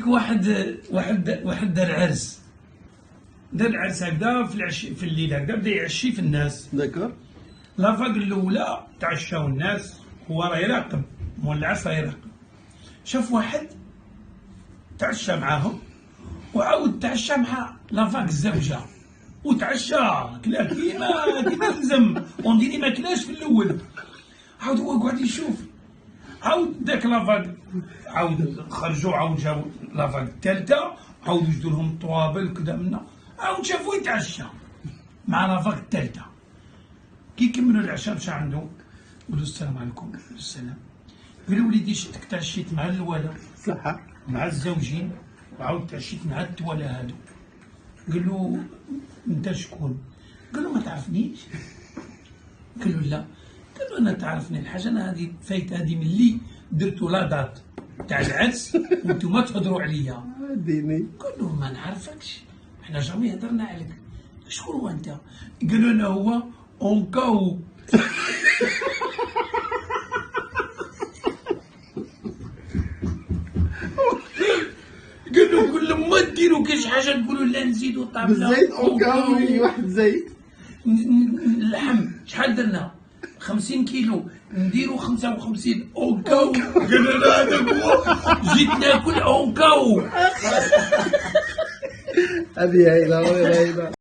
واحد دار عرس هكذا في العشي، في الليل هكذا بدا يعشي في الناس. D'accord. La vague الاولى تعشاو الناس، هو راه يراقب، مول العرس راه يراقب، شاف واحد تعشى معاهم وعاود تعشى مع la vague الزوجه، وتعشى كلا كيما لزم، on dirait ما كلاش في الاول. عاود هو قعد يشوف، عاود داك la vague عاود خرجوا، عاود جابوا la vague الثالثه، عاود وجدوا لهم الطوابل كذا منا، عاود شافوا يتعشى مع la vague الثالثه. كي كملوا العشاء مشى عنده، قالوا السلام عليكم. قالوا السلام. قالوا وليدي، شفتك تعشيت مع الولا مع الزوجين وعاود تعشيت مع التوالا هادو. قال له انت شكون؟ قال له ما تعرفنيش؟ قال له لا. قال له انا تعرفني الحاجه، انا هذه فايت هذه من اللي درتو la date تاع العرس وانتم تهضروا عليا. ديني. قال له ما نعرفكش، احنا jamais هضرنا عليك، شكون هو انت؟ قال له انا هو au cas où. قال له كل ما ديروا كاش حاجه تقولوا لا نزيدوا طابله. بالزيت au cas où واحد زيت. اللحم شحال درنا؟ 50 كيلو، نديرو 55 au cas où. قال له لا، هذاك هو، جيت ناكل au cas où. هذه هايله، هايله.